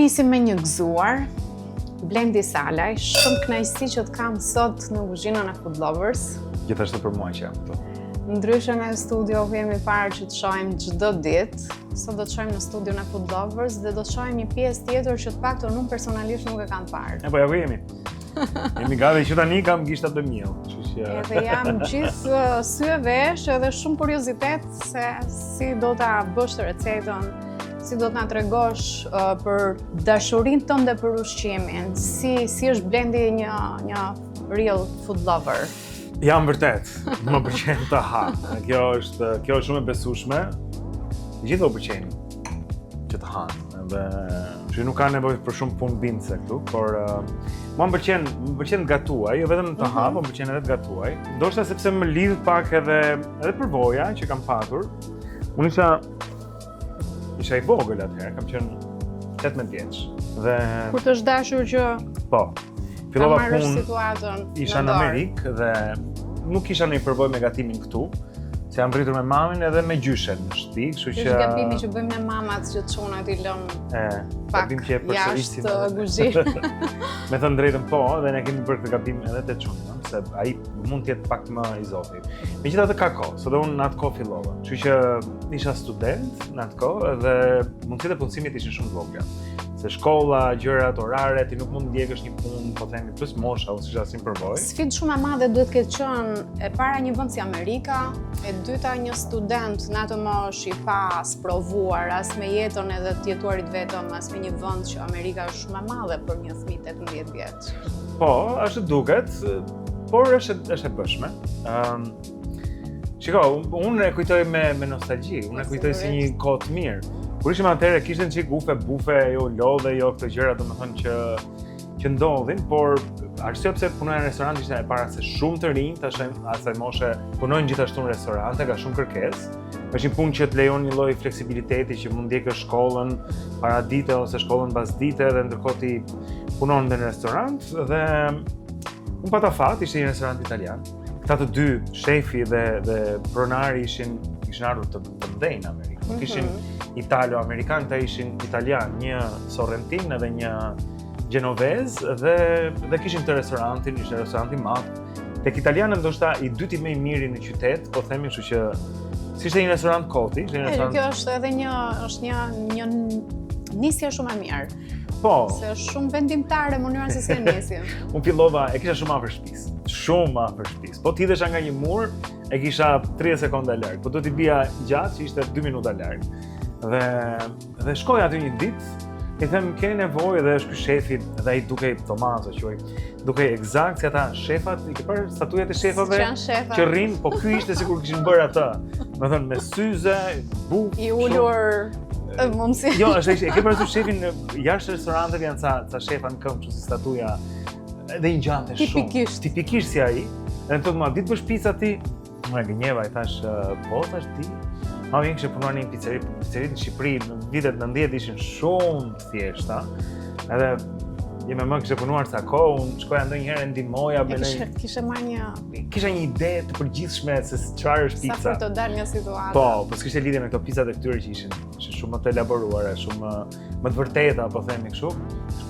nisim me një gëzuar, Blendi Salaj, shumë kënaqësi që të kam sot në kuzhinën e Food Lovers. Gjithashtu për mua që jam këtu. Ndryshe në studio ku jemi parë që të shohim çdo ditë, sot do të shohim në studion e Food Lovers dhe do të shohim një pjesë tjetër që të paktën unë personalisht nuk e kam parë. E po ja ku jemi. Jemi gati që tani kam gishtat me miell, kështu që Edhe jam gjithë uh, sy e vesh edhe shumë kuriozitet se si do ta bësh recetën, si do të na tregosh uh, për dashurinë tënde për ushqimin, si si është Blendi një një real food lover. Jam vërtet, më pëlqen të ha. Kjo është kjo është shumë e besueshme. Të gjithëve u pëlqen që të hanë. Edhe që nuk ka nevojë për shumë punë bindëse këtu, por uh, mua më pëlqen, më pëlqen të gatuaj, jo vetëm të ha, mm -hmm. po më pëlqen edhe të gatuaj. Ndoshta sepse më lidh pak edhe edhe përvoja që kam patur. Unë isha isha i vogël atëherë, kam qenë 18 vjeç. Dhe kur të është dashur që Po. Fillova punë situatën. Isha në Amerikë dhe nuk kisha ndonjë përvojë me gatimin këtu se jam rritur me mamin edhe me gjyshen në shtëpi, kështu që Është gabimi që bëjmë ne mamat që çunat i lëmë. E, gabim që e përsërisim. Jashtë kuzhine. me thënë drejtën po, dhe ne kemi bërë këtë gabim edhe te çuni, se ai mund të jetë pak më i zoti. Megjithatë ka kohë, se dhe unë në atë kohë fillova. Kështu që isha student në atë kohë dhe mundësitë e punësimit ishin shumë të vogla. Se shkolla, gjërat, orare, ti nuk mund të ndjekësh një punë, po themi, plus mosha, unë s'kisha asnjë përvojë. Sfidë shumë e madhe duhet të ketë qenë e para një vend si Amerika, e dyta një student në atë moshë i pasprovuar, as me jetën edhe të jetuarit vetëm, as me një vend që Amerika është shumë e madhe për një fëmijë 18 vjeç. Po, ashtu duket, por është është e bëshme. Ëm um, Shiko, unë e kujtoj me me nostalgji, unë e kujtoj si një kohë të mirë. Kur ishim atëherë kishte një çik ufe, bufe, jo lodhe, jo këto gjëra, domethënë që që ndodhin, por arsyeja pse punoja në restorant ishte e para se shumë të rinj të asaj asaj moshe punojnë gjithashtu në restorante, ka shumë kërkesë. Është një punë që të lejon një lloj fleksibiliteti që mund ndjekësh shkollën paradite ose shkollën mbasdite dhe ndërkohë ti punon dhe në restorant dhe unë pata fat, ishte një restorant italian. Këta të dy, shefi dhe dhe pronari ishin kishin ardhur të të mëdhenj në Amerikë. Nuk ishin mm -hmm. italo-amerikan, këta ishin italian, një sorrentin edhe një gjenovez dhe dhe kishin këtë restorantin, ishte restorant i madh. Tek italianët ndoshta i dyti më i miri në qytet, po themi kështu që s'ishte një restorant koti, ishte një restorant. Kjo është edhe një është një një nisje shumë e mirë. Po. Se është shumë vendimtare mënyra se si e nisim. Unë fillova, e kisha shumë afër shtëpisë. Shumë afër shtëpisë. Po të hidhesha nga një mur, e kisha 30 sekonda larg. Po do t'i bija gjatë, që ishte 2 minuta larg. Dhe dhe shkoj aty një ditë, i them keni nevojë dhe është ky shefi dhe ai dukej Tomazo quhej. Dukej eksakt si ata shefat, i ke parë statujat e shefave që rrin, po ky ishte sikur kishin bërë atë. Domethënë me syze, buf, i ulur e mundësi. Jo, është e ke parasysh shefin jashtë restoranteve janë ca ca shefa në këmbë, kështu si statuja dhe i ngjante shumë. Tipikisht. Tipikisht si ai. Edhe më thotë mua, di të bësh pica ti? Unë e gënjeva, i thash, po, thash di. Mami im kishte punuar në një pizzeri, pizzeritë në Shqipëri në vitet 90 ishin shumë të thjeshta. Edhe ime më kishte punuar ca kohë, unë shkoja ndonjëherë e ndihmoja me kishe, kishe marrë një kisha një ide të përgjithshme se çfarë është pizza. Sa për të dalë nga situata. Po, po s'kishte lidhje me këto pizzat e këtyre që ishin, ishin shumë më të elaboruara, shumë më, më të vërteta, po themi kështu.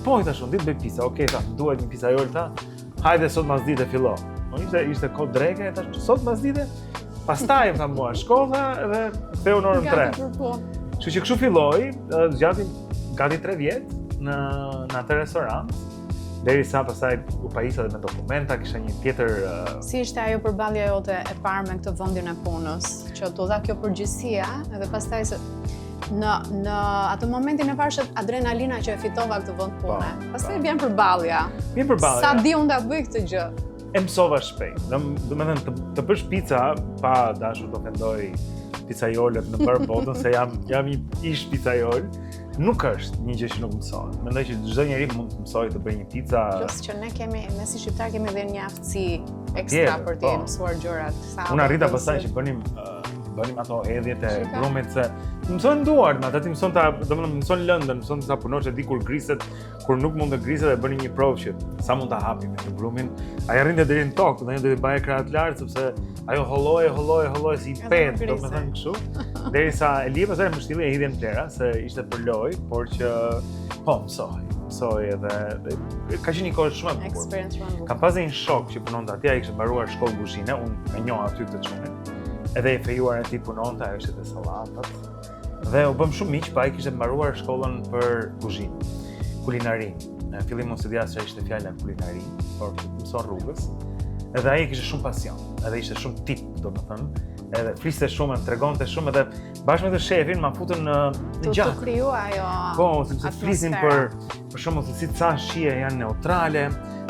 Po, i thash unë, di të bëj pizza, okej, tha, duhet një pizzaiol, tha. Hajde sot masdite fillo. Po ishte ishte kohë dreke, e thash sot masdite. Pastaj më tha mua, shko tha edhe ktheu në orën 3. Kështu që kështu filloi, zgjati gati 3 vjet në në atë restorant. Derisa pastaj u pajisa dhe me dokumenta, kisha një tjetër uh... Si ishte ajo përballja jote e parë me këtë vendin e punës, që t'u dha kjo përgjegjësia, edhe pastaj se Në në atë momentin e parë është adrenalina që e fitova këtë vend po, pune. Pastaj po. vjen përballja. Vjen përballja. Sa di unë ta bëj këtë gjë? E mësova shpejt. Do domethënë të, të bësh pica pa dashur të ofendoj pizzaiolët në mbarë botën se jam jam një ish pizzaiol. Nuk është një gjë që nuk mësohet. Mendoj që çdo njeri mund të mësojë të bëjë një pica. Plus që ne kemi, ne si shqiptarë kemi dhe një aftësi ekstra për të po. mësuar gjërat. Unë arrita pastaj që bënim uh, Bënim ato hedhjet e brumit se mëson duart, me atë ti mëson ta, domethënë mëson lëndën, mëson ta punosh e di kur griset, kur nuk mund të griset e bënim një provë që sa mund ta hapim me këtë brumin. Ai arrinte deri në tokë, do të baje krahët lart sepse ajo hollohej, hollohej, hollohej si i petë, domethënë kështu. Derisa e lije pastaj mbështillje e hidhje në plehra se ishte për lojë, por që po mësohej, mësohej edhe dhe, ka qenë një kohë shumë e bukur. Eksperiencë shumë e bukur. Kam pasur një shok që punonte atje, ai kishte mbaruar shkollë kuzhine, unë e njoha aty këtë çunin. Edhe e fejuara e tij punonte, ajo ishte te sallatat. Dhe u bëmë shumë miq, pa ai kishte mbaruar shkollën për kuzhinë, kulinari. Në fillim unë s'e dija çfarë ishte fjala kulinari, por mëson rrugës. Edhe ai kishte shumë pasion, edhe ishte shumë tip, domethënë, edhe fliste shumë, më tregonte shumë edhe bashkë me të shefin ma futën në në gjak. Të kriju ajo. Po, sepse flisin për Për shembull se si ca shije janë neutrale,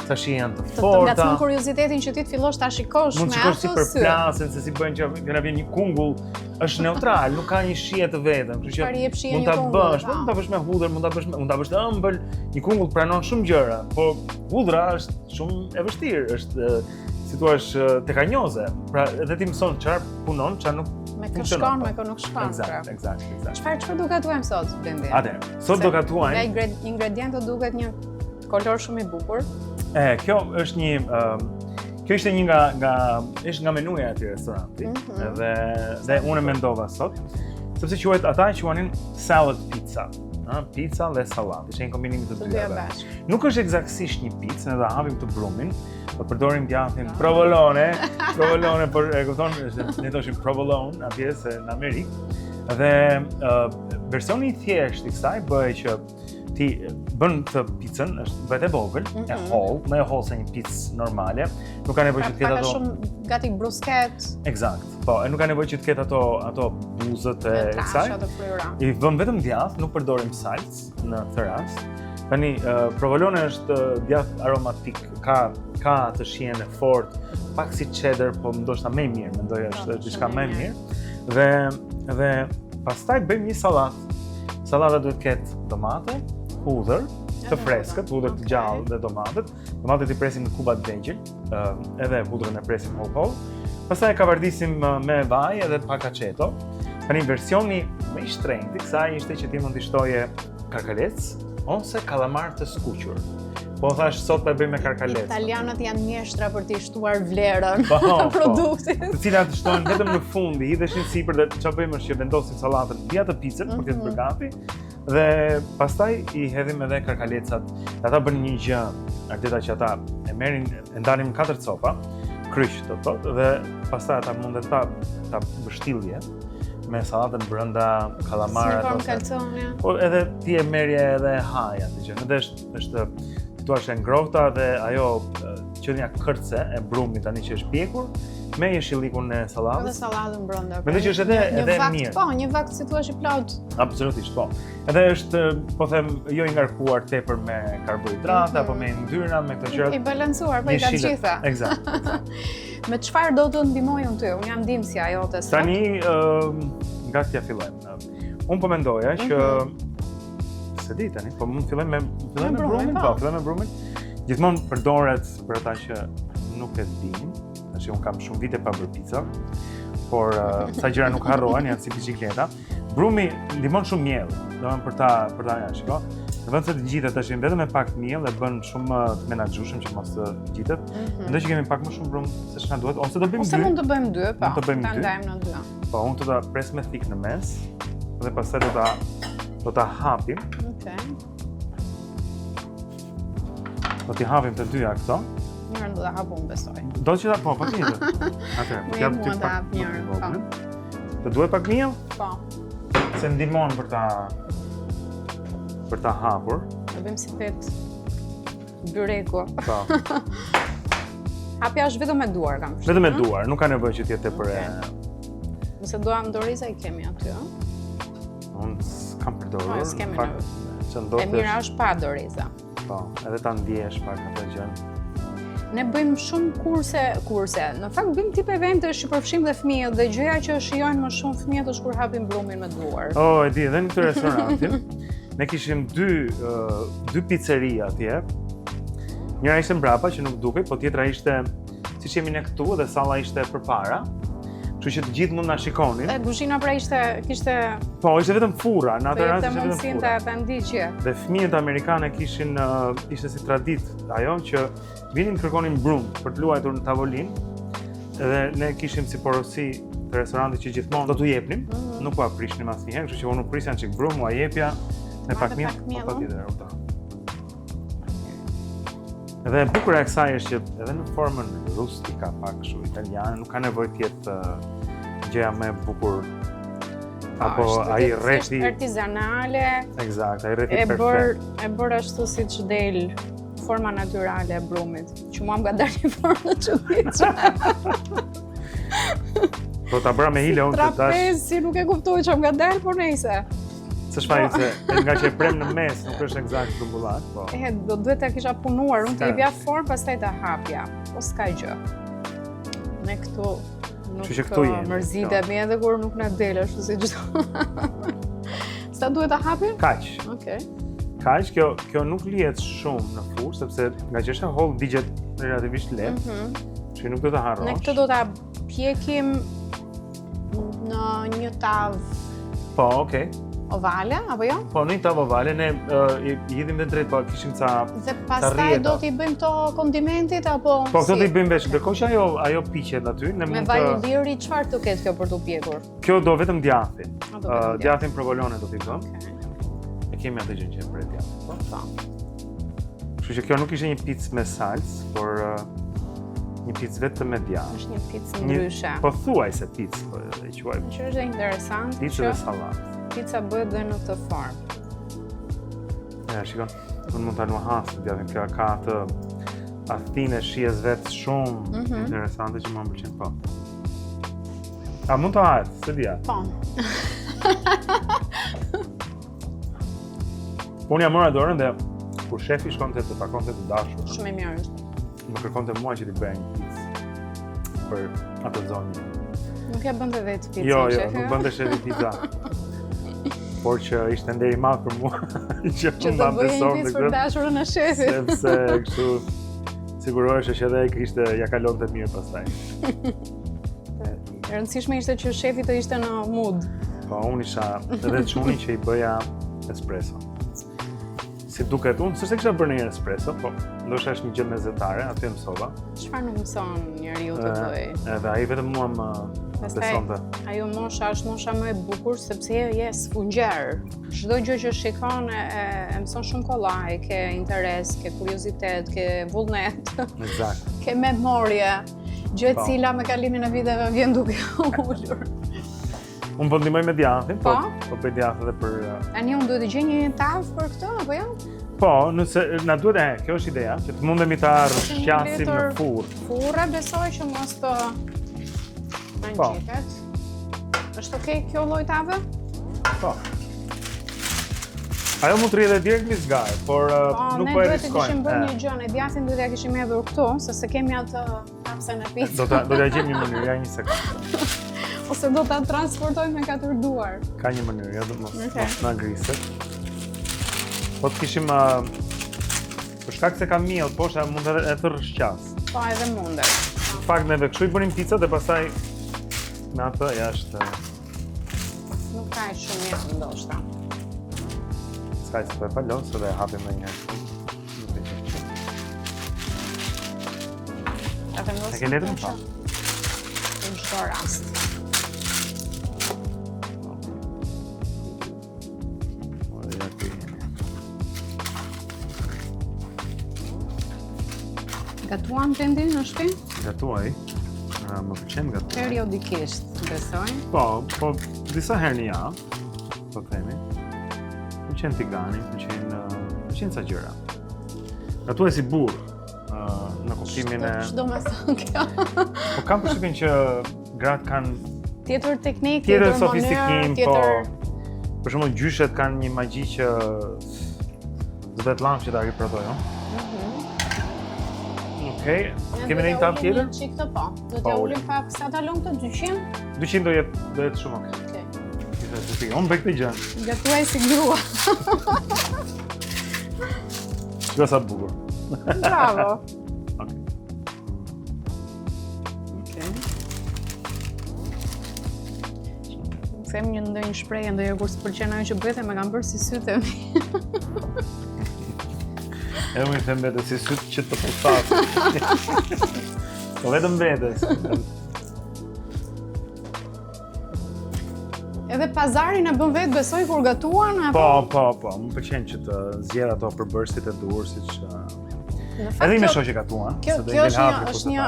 ca shije janë të forta. Të ngacmon kuriozitetin që ti të fillosh ta shikosh me ato sy. Mund të shikosh si përplasen, se si bëjnë që nga vjen një kungull, është neutral, nuk ka një shije të vetën, kështu që mund ta bësh, po. mund ta bësh me hudhër, mund ta bësh me, mund ta bësh të ëmbël, një kungull pranon shumë gjëra, po hudhra është shumë e vështirë, është si thua tekanjoze. Pra edhe ti mëson çfarë punon, çfarë nuk Me kë shkon, me kë nuk shkon. Eksakt, pra. eksakt, eksakt. Çfarë çfarë do gatuajmë sot, Blendi? Atëherë, sot do gatuajmë. Nga ingredientët duket një kolor shumë i bukur. E, kjo është një uh, kjo ishte një nga nga është nga menuja e atij restoranti. Mm -hmm. Dhe dhe unë mendova sot, sepse quhet ata e quanin salad pizza. Ëh, pizza dhe sallatë. Ishte një kombinim të dyjave. Nuk është eksaktësisht një picë, ne do hapim këtë brumin, Po përdorim djathin provolone, provolone, por e kupton, ne thoshim provolone atje se në Amerikë. Dhe uh, versioni i thjeshtë i kësaj bëhej që ti bën këtë picën, është bëhet e vogël, mm -hmm. e mhm. hollë, më e hollë se një picë normale. Nuk ka nevojë që të ketë ato shumë gati brusketë. Eksakt. Po, e nuk ka nevojë që të ketë ato ato buzët e kësaj. I vëmë vetëm djath, nuk përdorim salcë. në këtë rast. Tani, uh, provolone është djath aromatik, ka ka atë shijen e fortë, pak si cheddar, po ndoshta më mirë, mendoj është po, diçka më e mirë. Dhe dhe pastaj bëjmë një sallatë. Sallata duhet të ketë domate, hudhër, të freskët, hudhër të gjallë dhe domatet. Domatet i presim në kuba të vegjël, edhe hudhrën e presim hollë hollë. Pastaj e kavardisim me vaj edhe pak aceto. Tani versioni më i shtrenjtë i kësaj ishte që ti mund t'i shtoje karkalec ose kallamar të skuqur. Po thash sot po e bëjmë me karkalec. Italianët janë mjeshtra për t'i shtuar vlerën po, po, produktit. Të cilat shtohen vetëm në fund, i hidheshin sipër dhe çfarë bëjmë është që vendosim sallatën mbi atë picën mm -hmm. për të mhm. bërë gati Dhe pastaj i hedhim edhe karkalecat. Ata bënin një gjë, Ardeta që ata e merrin, e ndanin në katër copa, kryq do të thotë, dhe pastaj ata munden ta ta mbështillje me sallatën brenda kallamarët ose. Calzone. Po edhe ti e merrje edhe e haje atë gjë. Edhe është është si thua është e ngrohta dhe ajo qenia kërce e brumit tani që është pjekur me jeshillikun e sallatës. Edhe sallatën brenda. Mendoj që është edhe edhe mirë. Po, një vakt si thua i plotë. Absolutisht, po. Edhe është, po them, jo i ngarkuar tepër me karbohidrate mm -hmm. apo me yndyra, me këto gjëra. I balancuar, po i ka të gjitha. Eksakt. me çfarë do të ndihmoj unë ty? Unë jam ndihmësja jote sot. Tani, ë, uh, nga t'ia fillojmë. Unë po mendoja që mm -hmm. S'e di tani, po mund të fillojmë me fillojmë me brumin, po, fillojmë me brumin. Gjithmonë përdoret për ata që nuk e dinë, tash unë kam shumë vite pa bërë pica, por uh, ca gjëra nuk harrohen, janë si bicikleta. Brumi ndihmon shumë miell, domethënë për ta për ta ja, shiko. Në vend se të ngjitet tash vetëm me pak miell e bën shumë më të menaxhueshëm që mos të ngjitet. Mm -hmm. Mendoj që kemi pak më shumë brum se ç'na duhet, ose do bëjmë dy. Ose mund të bëjmë dy, po. Mund të bëjmë dy. Ta ndajmë në dy. Po, unë do ta pres me thikë në mes dhe pastaj do ta do ta hapim. Okej. Do t'i hapim të dyja këto. Njërën do ta hap unë besoj. Do që ta po, patjetër. Atëherë, po jap ty pak njërën, po. Të duhet pak miell? Po. Se ndihmon për ta për ta hapur. Do bëjmë si petë byreku. Po. Hapja është vetëm me duar, kam përshtypjen. Vetëm me duar, nuk ka nevojë që të jetë tepër e Nëse duam doreza i kemi aty, ëh. Unë s'kam përdorur. Po, s'kemi nevojë. Që ndodh. E mira është pa doreza. Po, edhe ta ndjesh pak atë gjën. Ne bëjmë shumë kurse, kurse. Në fakt bëjmë tip evente që përfshijmë dhe fëmijët dhe gjëja që shijojnë më shumë fëmijët është kur hapin brumin me duar. Oh, e di, edhe në këtë restorantin. Ne kishim dy uh, dy piceri atje. Njëra ishte mbrapa që nuk dukej, po tjetra ishte siç jemi ne këtu dhe salla ishte përpara. Kështu që të gjithë mund na shikonin. E kuzhina pra ishte kishte Po, ishte vetëm furra, në atë rast ishte vetëm furra. Të ta ndiqje. Dhe fëmijët amerikanë kishin uh, ishte si traditë ajo që vinin kërkonin brumë për të luajtur në tavolinë. Dhe ne kishim si porosi të restorantit që gjithmonë do t'u jepnim, mm -hmm. nuk ua prishnim asnjëherë, kështu që unë u prisja një çik brumë, ua jepja me pak miell, po patjetër, u Dhe e bukura e kësaj është që edhe në formën rustika pak kështu italiane, nuk ka nevojë të jetë gjëja më e bukur po, apo ai rrethi artizanale. Eksakt, ai rrethi perfekt. E bër e bër ashtu siç del forma natyrale e brumit, që mua më ka dalë një formë të çuditshme. Po ta bëra me hile unë të tash. Trapez, si nuk e kuptoj që më ka dalë, por nejse. S'është faji se nga që e prem në mes, nuk është eksakt rrumbullak, po. E, do duhet ta kisha punuar, unë të jepja formë, pastaj ta hapja. Po s'ka gjë. Ne këtu nuk që këtu jemi, mërzitemi edhe kur nuk na del ashtu siç do. Sa duhet ta hapim? Kaq. Okej. Kaq, kjo kjo nuk lihet shumë në furrë sepse nga që është e hollë digjet relativisht lehtë. Mm -hmm. Që nuk do ta harrosh. Ne këtë do ta pjekim në një tavë. Po, okay. Ovale, apo jo? Po, në një tavë ovale, ne uh, i, i hidhim dhe drejt, po kishim ca Dhe pastaj do t'i bëjmë këto kondimentit, apo Po, këto do t'i bëjmë veç, ndërkohë që ajo, ajo piqet aty, ne mund të... Me vaj ulliri, çfarë të ketë kjo për t'u pjekur? Kjo do vetëm djathin. Do vetëm djathin. Djathin provolone do t'i bëjmë. Okay. E kemi atë gjënë që e pret djathin, po? Po. Kështu që kjo nuk ishte një picë me salcë, por uh, një picë vetëm me djathë. Është një picë ndryshe. Po thuajse picë, po e quajmë. Që është interesant. Picë dhe sallatë. Pica bëhet dhe në këtë formë. Ja, shikon, unë mund ta nuhas djathin, kjo ka atë aftësinë e shijes vet shumë mm -hmm. interesante që mua më pëlqen po. A mund të hahet, s'e dija. Po. Unë ia mora dorën dhe kur shefi shkonte të takonte të dashur. Shumë i mirë është. Më kërkonte mua që t'i bëja një picë për atë zonjë. Nuk e bënte vetë picën jo, jo, nuk bënte shefi pica. Por që ishte nder i madh për mua që, që të bëje një picë për dashurën e shefit. Sepse kështu siguroheshe që edhe ai kishte ia kalonte mirë pastaj. E rëndësishme ishte që shefi të ishte në mood. Po, unë isha edhe çuni që i bëja espresso. Si duket unë, s'është se kisha bërë ndonjëherë espresso, po ndoshta është një gjë mesdhetare, aty e mësova. Çfarë nuk mëson njeriu të bëjë? Edhe ai vetëm mua më besonte. Ajo mosha është mosha më e bukur sepse je je sfungjer. Çdo gjë që shikon e, e, e mëson shumë kollaj, ke interes, ke kuriozitet, ke vullnet. Eksakt. ke memorie, gjë e po. cila me kalimin e viteve vjen duke u ulur. Unë po ndihmoj me djathin, po, po, po bëj djathë edhe për... Uh, Tani unë duhet të gjej një tavë për këtë, apo jo? Po, nëse na duhet, e, kjo është ideja, që të mundemi ta rrëshqasim në furrë. Furrë, besoj që mos të na po. ngjitet. Është okej kjo lloj tave? Po. Ajo mund të rrijë edhe direkt mbi zgarë, por uh, po, nuk po e riskojmë. Ne duhet të kishim bërë një gjë, ne djathin duhet t'ia kishim hedhur këtu, se s'e kemi atë Tapsen e picës. Do ta do ta gjejmë një mënyrë, ja një sekondë. Ose do ta transportojmë me katër duar. Ka një mënyrë, ja do mos okay. mos na griset. Po të kishim uh, për shkak se ka miell poshtë, mund edhe edhe të rrëshqas. Po, edhe mundet. Në fakt neve kështu i bënim picat dhe pastaj me atë jashtë. Nuk ka shumë miell ndoshta. S'ka se po e palos dhe e hapim më një herë. Ta vendosim. E ke letrën pa? Në çdo rast. Ja ku jemi. Gatuan Blendi në shtëpi? Gatuaj. Më pëlqen gatuaj. Periodikisht, besoj. Po, po disa herë në javë, po themi. Më pëlqen tigani, më pëlqen, më pëlqen ca gjëra. Gatuaj si burrë, në kuptimin e... Ç'do me thënë kjo? Po kam përshtypjen që gratë kanë... Tjetër teknikë, tjetër sofistikim, po... Për shembull gjyshet kanë një magji që s'bëhet llaf që ta riprodhoj, jo? Mhm. Okej, kemi një tavë tjetër? Një çikë të po. Do t'ia po, ulim pak, sa ta lëmë këtë 200? 200 do jetë, do jetë shumë okej. Okej. Okay. Unë bëj këtë gjë. Gatuaj si grua. Shiko sa bukur. Bravo. Okej. Okej. Them një ndonjë shprehje ndonjëherë kur s'pëlqen ajo që bëj them e kam bërë si sytë e mi. Edhe unë i them vetes si sytë që të puthas. Po vetëm vetes. Edhe pazarin e bën vetë besoj kur gatuan apo? Po, po, po, më pëlqen që të zgjedh ato përbërësit e duhur siç Në fakt, Edhe ime shoqe gatuan, kjo, se do kjo është një, është një,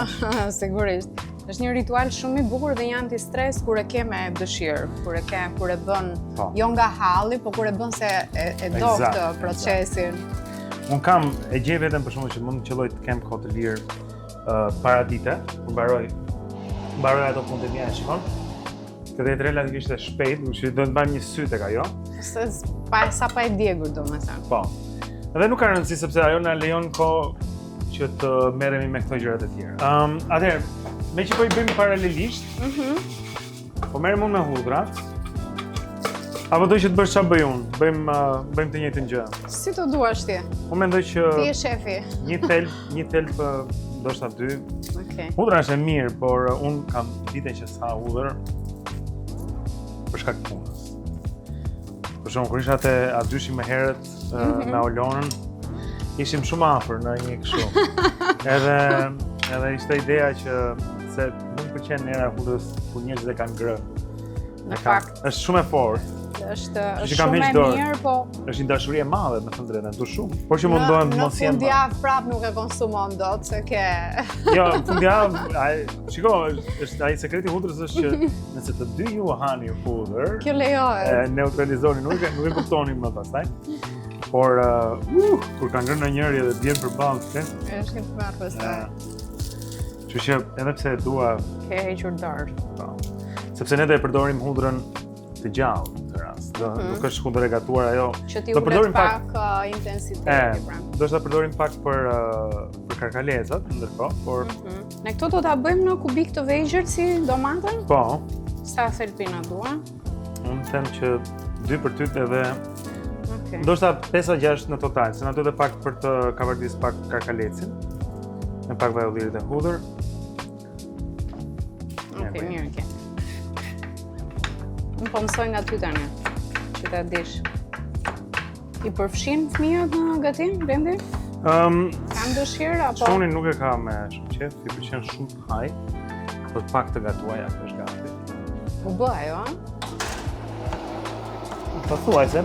sigurisht. Është një ritual shumë i bukur dhe një antistres kur e ke me dëshirë, kur e ke, kur e bën po. jo nga halli, po kur e bën se e, e do këtë procesin. Unë kam e gjej veten për shembull që mund të qëlloj të kem kohë të lirë uh, paradite, kur mbaroj mbaroj ato punët e mia e shikon. Këtë jetë relativisht e shpejtë, kështu që do të mbajmë një sy tek ajo. Se pa sa pa e djegur domethënë. Po. Edhe nuk ka rëndësi sepse ajo na lejon kohë që të merremi me këto gjërat e tjera. Ëm, um, atëherë, meqë po i bëjmë paralelisht, mm -hmm. po merrem unë me hudhrat. Apo do që të bësh çfarë bëj unë? Bëjmë uh, bëjmë të njëjtën gjë. Si të duash ti? Unë mendoj që Ti je shefi. Një thelp, një thelp ndoshta dy. Okej. Okay. Hudhra është e mirë, por unë kam vite që s'ha hudhër për shkak të punës. Për shembull, kur isha te A2-shi më herët mm -hmm. me Olonën, ishim shumë afër në një kështu. edhe edhe ishte ideja që se nuk më pëlqen era e hudhrës kur njerëzit e kanë ngrënë. Në fakt, është shumë e fortë. Është është shumë e mirë, po është një dashuri e madhe, me thënë drejtën, du shumë. Por që mundohem të mos jem. Në fundjavë prap nuk e konsumon dot se ke. Jo, në fundjavë, ai, shiko, është ai sekreti i hudhrës është që nëse të dy ju hani hudhër, kjo lejohet. E neutralizoni, nuk e nuk e kuptoni më pastaj. Por uh, uh, kur ka ngrënë njëri edhe bjen përballë, se? Është një tmerr pastaj. Kështu që edhe pse e dua ke hequr dorë. Po. Sepse ne do e përdorim hudhrën të gjallë në këtë rast. Do mm -hmm. nuk është hudhër e gatuar ajo. Që t'i ulet pak, pak uh, intensiteti pra. Do ta përdorim pak për uh, për karkalecat ndërkohë, por mm -hmm. Ne këto do ta bëjmë në kubik të vegjël si domaten? Po. Sa thelpa na duhen? Unë them që dy për ty edhe Okay. Ndoshta 5-6 në total, se na duhet edhe pak për të kavardis pak karkalecin. Me pak vaj ulliri dhe hudhër. Ok, mirë ke. Unë po mësoj nga ty tani, që ta dish. I përfshin fëmijët në gatim, Blendi? Um, Kanë dëshirë apo? Shoni nuk e ka me shumë qejf, i pëlqen shumë të haj, po pak të gatuaj atë është gati. U bë ajo, a? Po thuajse.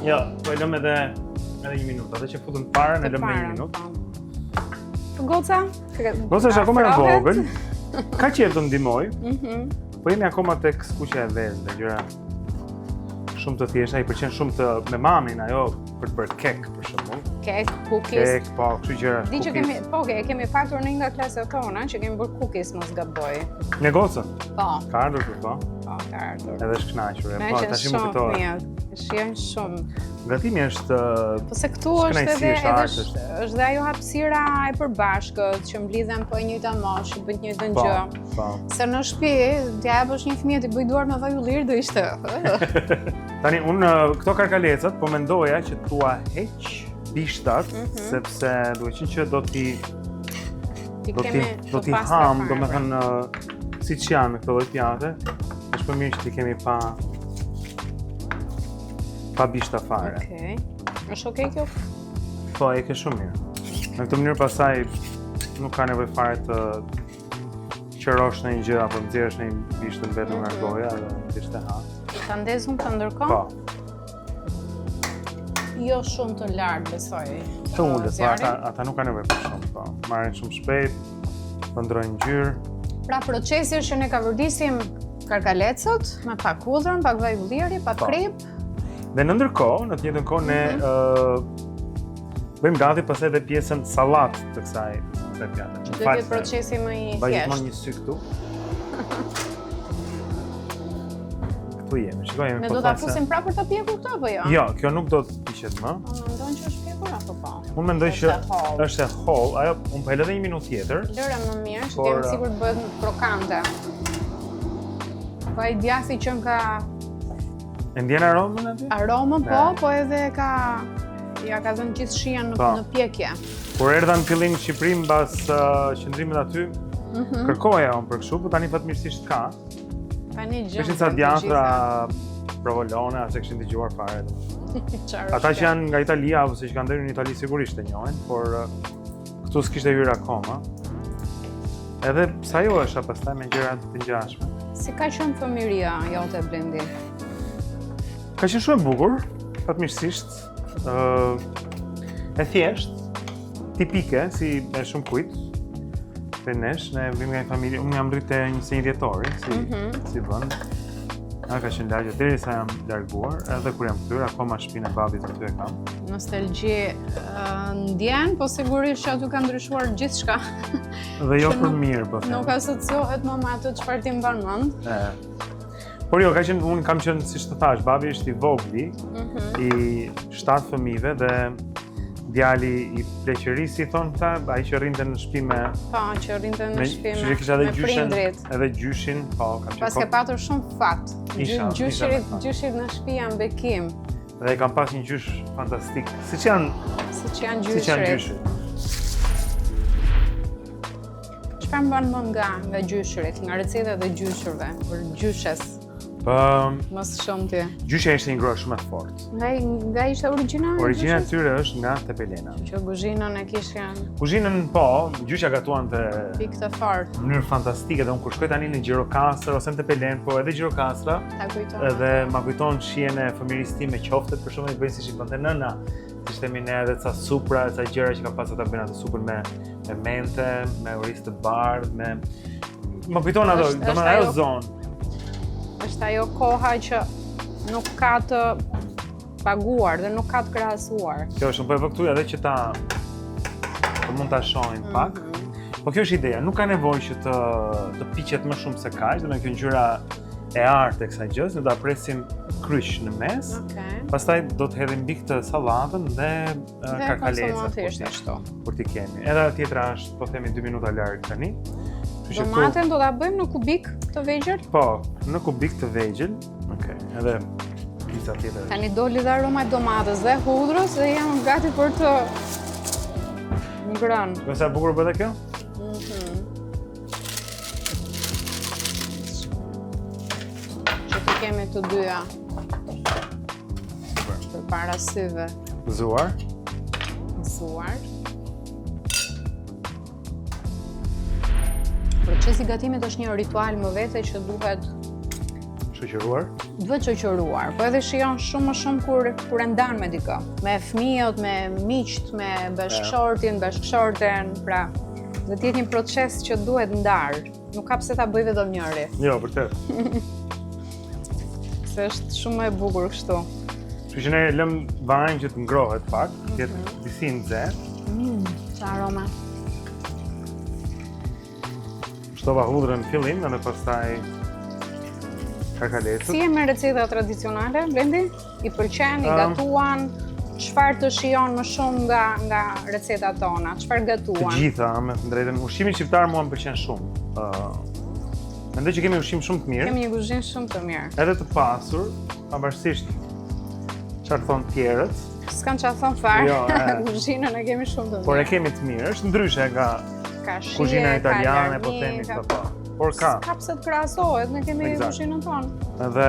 Jo, po e lëmë edhe edhe një minutë. Atë që futëm parën e lëmë një minutë. Po. Goca? Goca është akoma e vogël. Ka qejf të ndihmojë. Mhm. Po jemi akoma tek skuqja e vezëve, gjëra shumë të thjeshta, i pëlqen shumë të me mamin ajo për të bërë kek për shembull. Kek, cookies. Kek, po, kështu gjëra. Di që kemi, po, e kemi patur në një nga klasat tona që kemi bërë cookies, mos gaboj. Me gocën? Po. Ka ardhur këtu, po? Po, ka ardhur. Edhe është kënaqur, e po, tash më kujtohet. E shijojnë shumë. Gatimi është Po se këtu është edhe edhe është është dhe ajo hapësira e përbashkët që mblidhen po e njëjta moshë, që bëjnë të njëjtën po, gjë. Po. Se në shtëpi, t'ia japësh një fëmijë të bëjë duart me vaj ulliri do ishte. Tani unë këto karkalecat po mendoja që t'ua heq bishtat, mm -hmm. sepse duke qenë që do t'i do t'i do t'i hamë, domethënë siç janë në këtë lloj pjate, është më mirë që t'i kemi pa pa bishta fare. Okej. Okay. Është okej okay kjo? Po, e ke shumë mirë. Në këtë mënyrë pastaj nuk ka nevojë fare të qërosh ndonjë gjë apo nxjerrësh ndonjë bisht të mbetur nga mhm. goja dhe thjesht e ha. Ta ndez unë këtë ndërkohë? Po. Jo shumë të lartë, besoj. Të ulët, po, ata, ata nuk kanë nevojë për shumë, po. Marrin shumë shpejt, po ndërrojnë ngjyrë. Pra procesi është që ne kavërdisim karkalecët me pak hudhrën, pak vaj ulliri, pak po. kripë. Dhe në ndërkohë, në të njëjtën kohë ne mm -hmm. bëjmë gati pastaj edhe pjesën sallatë të kësaj kësaj pjate. Që do të jetë procesi më i thjeshtë. Mbaj gjithmonë një sy këtu. Këtu jemi, shiko jemi Ne do ta fusim prapë për ta pjekur këtë apo jo? Jo, kjo nuk do të piqet më. Po mendon që është pjekur apo po? Unë mendoj që është e hollë, ajo unë po e lë edhe një minutë tjetër. Lëre më mirë, që të jemi sigurt bëhet krokante. Po ai djathi që ka E ndjen aromën aty? Aromën po, po edhe ka ja ka dhënë gjithë shijen në, po. në pjekje. Kur erdha në fillim në Shqipëri mbas uh, qëndrimit aty, mm -hmm. kërkoja unë për kështu, po tani fatmirësisht ka. Tani gjë. Ishin ca djathra provolone, as e kishin dëgjuar fare. Ata që janë nga Italia ose që kanë ndenjur në Itali sigurisht e njohin, por këtu s'kishte hyrë akoma. Edhe sajohesha pastaj me gjëra të ngjashme. Si ka qenë fëmijëria jote Blendi? Ka qenë shumë e bukur, fatmirësisht, ë e thjeshtë, tipike si e shumë kujt. Te nesh, ne vim nga një familje, unë jam rritë te 21 dhjetori, si mm -hmm. si bën. A ka qenë lagja derisa jam larguar, edhe kur jam kthyer, akoma shtëpinë e babit aty e kam. Nostalgji uh, ndjen, po sigurisht që aty ka ndryshuar gjithçka. Dhe jo për mirë, po them. Nuk asociohet më me atë çfarë ti mban mend. E. Por jo, ka qenë, unë kam qenë, siç të thashë, babi është i vogli, mm -hmm. i shtatë fëmijëve dhe djali i pleqërisë, si thonë këta, ai që rrinte në shtëpi me Po, që rrinte në shtëpi me, që kisha edhe gjyshin, edhe gjyshin, po, kam qenë. Paske patur shumë fat. Isha, gjyshërit, gjyshërit në shtëpi janë bekim. Dhe kam pas një gjysh fantastik. Siç janë siç janë gjyshërit. Siç janë gjyshërit. Çfarë mban mend nga nga gjyshërit, nga recetat e gjyshërve, për gjyshes? Po, më së shumti. Gjyshja ishte një grua shumë e fortë. Nga nga ishte origjina? Origjina e tyre është nga Tepelena. Që kuzhinën e kishin. Kuzhinën po, gjyshja gatuante pikë të fortë. Në mënyrë fantastike dhe unë kur shkoj tani në Gjirokastër ose në Tepelenë, po edhe Gjirokastra. Ta kujton. Edhe ma kujton shijen e fëmijërisë time qoftet për shembull i bëjnë siç i bënte nëna. Siç themi ne edhe ca supra, ca gjëra që ka pas ata bëjnë atë supën me me mente, me oriz të bardhë, me më kujton ato, domethënë ajo zonë. Është ajo koha që nuk ka të paguar dhe nuk ka të krahasuar. Kjo është, unë po e vë këtu edhe që ta të mund ta shohim mm -hmm. pak. Po kjo është ideja, nuk ka nevojë që të të piqet më shumë se kaq, domethënë kjo ngjyra e artë e kësaj gjësë, ne do ta presim kryq në mes. Okay. Pastaj do të hedhim mbi këtë sallatën dhe karkalecat. Dhe ashtu. Kur t'i kemi. Edhe tjetra është, po themi 2 minuta larg tani. Domaten do ta bëjmë në kubik të vegjël? Po, në kubik të vegjël. Okej, okay. edhe pizza tjetër. Tani doli dhe aroma e domates dhe hudhrës dhe jam gati për të ngrënë. Po sa bukur bëhet kjo? Mhm. Që të kemi të dyja. Super. Përpara syve. Gëzuar. Gëzuar. Procesi i gatimit është një ritual më vete që duhet shoqëruar. Duhet shoqëruar, po edhe shijon shumë më shumë kur kur e ndan me dikë, me fëmijët, me miqtë, me bashkëshortin, bashkëshorten, pra duhet të jetë një proces që duhet ndarë. Nuk ka pse ta bëjë vetëm njëri. Jo, vërtet. Se është shumë më e bukur kështu. Kështu që ne lëmë vajin që të ngrohet pak, të jetë mm -hmm. disi nxehtë. Mm, ça aroma. Shtova hudhrën në fillim dhe pastaj karkalecët. Si je me receta tradicionale, Blendi? I pëlqen, i gatuan? Çfarë të shijon më shumë nga nga recetat tona? Çfarë gatuan? Të gjitha, me të drejtën. Ushqimi shqiptar mua më pëlqen shumë. Ë uh, Mendoj që kemi ushqim shumë të mirë. Kemi një kuzhinë shumë të mirë. Edhe të pasur, pavarësisht çfarë thonë të tjerët. S'kan çfarë thonë fare. Jo, kuzhinën e kemi shumë të mirë. Por e kemi të mirë, është ndryshe nga ka shije, kuzhina italiane, po themi këto po. Por ka. S'ka pse të krahasohet, ne kemi kuzhinën tonë. Edhe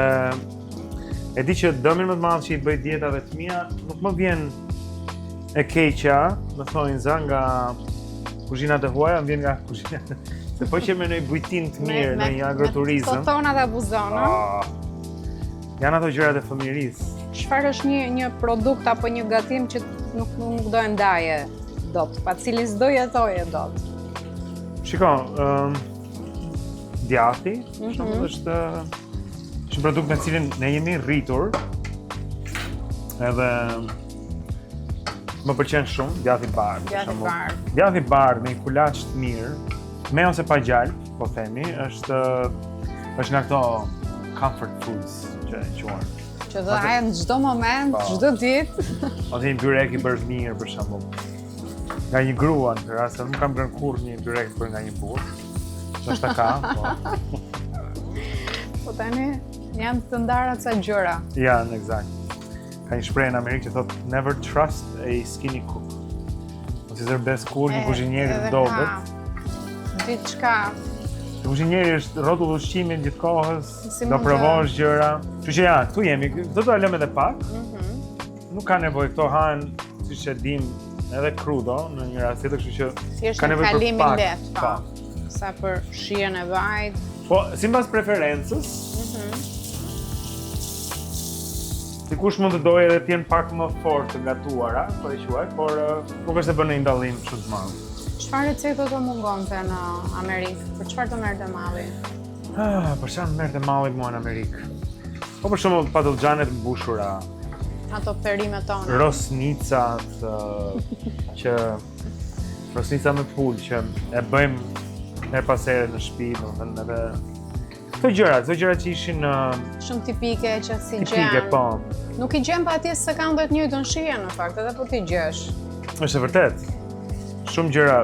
e di që dëmin më të madh që i bëj dietave të mia, nuk më vjen e keqja, në thonjëza nga kuzhinat e huaja, më vjen nga kuzhina. Se po qe me një bujtinë të mirë, në një agroturizëm. Po tona dhe abuzon, ah. Janë ato gjërat e fëmijërisë. Çfarë është një një produkt apo një gatim që nuk nuk do e ndaje dot, pa cilin s'do jetoje dot? Shiko, ëm um, djathi, mm -hmm. shumë është është një produkt me cilin ne jemi rritur. Edhe më pëlqen shumë djathi i bardhë. Djathi i bardhë. Djathi i bardhë me një kulaç të mirë, me ose pa gjalpë, po themi, është është nga këto comfort foods që e quajnë. Që do haje në çdo moment, po. çdo ditë. Ose një byrek i bërë mirë për shembull. Nga një grua në këtë rast, nuk kam ngrënë kurrë një byrek bërë nga një burrë. Ndoshta ka, po. Po tani janë të ndara ca gjëra. Janë, eksakt. Ka një shprehje në Amerikë që thotë never trust a skinny cook. Mos i zër besë kurrë një kuzhinieri të dobët. Diçka. Në kuzhinjeri është rrotull ushqimit gjithë kohës, si do provosh gjëra. Kështu që ja, këtu jemi, këto do ta lëmë edhe pak. Mm -hmm. Nuk ka nevojë këto hahen, siç e dim, edhe krudo në një rast tjetër, kështu që Thjesht ka nevojë për pak. Lehtë, po. po. Sa për shijen e vajit. Po, sipas preferencës. Mm -hmm. Dikush mund të dojë edhe të jenë pak më fort të gatuara, po e quaj, por nuk është se bën një dallim shumë të madh. Çfarë recete të mungonte në Amerikë? Për çfarë të merrte malli? Ah, për çfarë më merrte malli mua në Amerikë? Po për shembull patëllxhanet e mbushura. Ato perimet tona. Rosnicat që rosnica me pulë që e bëjmë herë pas here në shtëpi, domethënë edhe Këto gjëra, këto gjëra që ishin në shumë tipike që s'i gjen. Tipike, po. Nuk i gjen pa atje se kanë dhe të njëjtën shije në fakt, edhe po t'i gjesh. Është e vërtetë. Shumë gjëra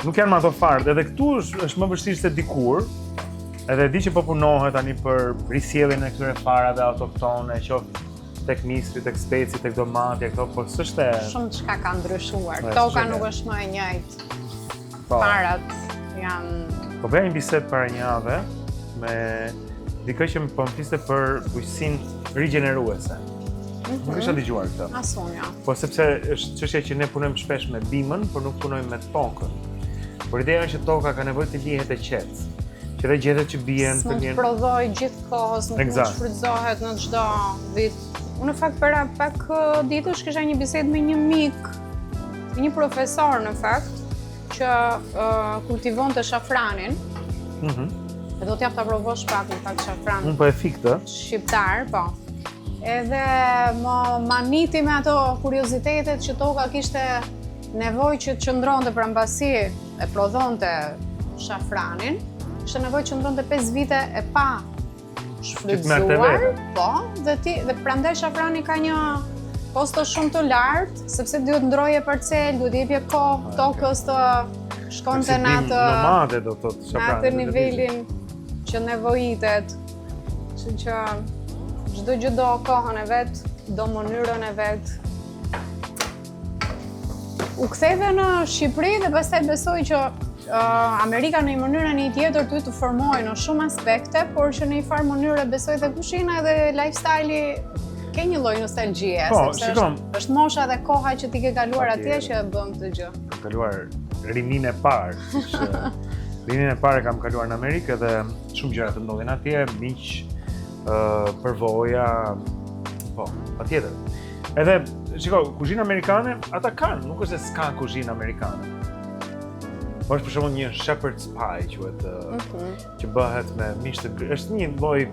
nuk janë më ato farat, edhe këtu është, është më vështirë se dikur. Edhe e di që po punohet tani për risjelljen e këtyre farave autoktone, qoftë tek misri, tek speci, tek domatja, këto, po s'është e... Shumë çka ka ndryshuar. Toka nuk është më e njëjtë. Po. Farat janë... Po bëja një bisedë para një jave me dikë që më po më fliste për bujqësinë rigjeneruese. Mm -hmm. Nuk kisha dëgjuar këtë. As unë jo. Po sepse është çështja që ne punojmë shpesh me bimën, por nuk punojmë me tokën. Por ideja është që toka ka nevojë të lihet e qetë. Që dhe gjethet që bien të lien. S'mund të prodhojë gjithë kohës, nuk mund të shfrytëzohet në çdo vit. Unë në fakt para pak uh, ditësh kisha një bisedë me një mik Një profesor në fakt që uh, kultivonte shafranin. Mhm. Mm e do t'jap ta provosh pak në fakt shafran. Unë po e fik këtë. Shqiptar, po. Edhe më mahniti me ato kuriozitetet që toka kishte nevojë që të qëndronte pra mbasi e prodhonte shafranin, kishte nevojë të qëndronte 5 vite e pa shfrytëzuar, po, dhe ti dhe prandaj shafrani ka një kosto shumë të lartë, sepse duhet ndërroje parcelë, duhet i jepje kohë ah, tokës të shkonte në atë nomade do të thotë shafrani. Në atë nivelin që nevojitet. Kështu që çdo gjë do kohën e vet, do mënyrën e vet. U ktheve në Shqipëri dhe pastaj besoj që uh, Amerika në një mënyrë a në një tjetër ty të formoi në shumë aspekte, por që në një farë mënyre besoj dhe kuzhina dhe lifestyle-i ke një lloj nostalgjie, po, sepse është, është mosha dhe koha që ti ke kaluar atje që e bën këtë gjë. Kam kaluar rininë e parë, siç rininë e parë kam kaluar në Amerikë dhe shumë gjëra të ndodhin atje, miq, uh, përvoja, po, patjetër. Edhe, shiko, kuzhinë amerikane, ata kanë, nuk është se s'ka kuzhinë amerikane. Po është për shembull një shepherd's pie, quhet, mm -hmm. që bëhet me mish të grirë. Është një lloj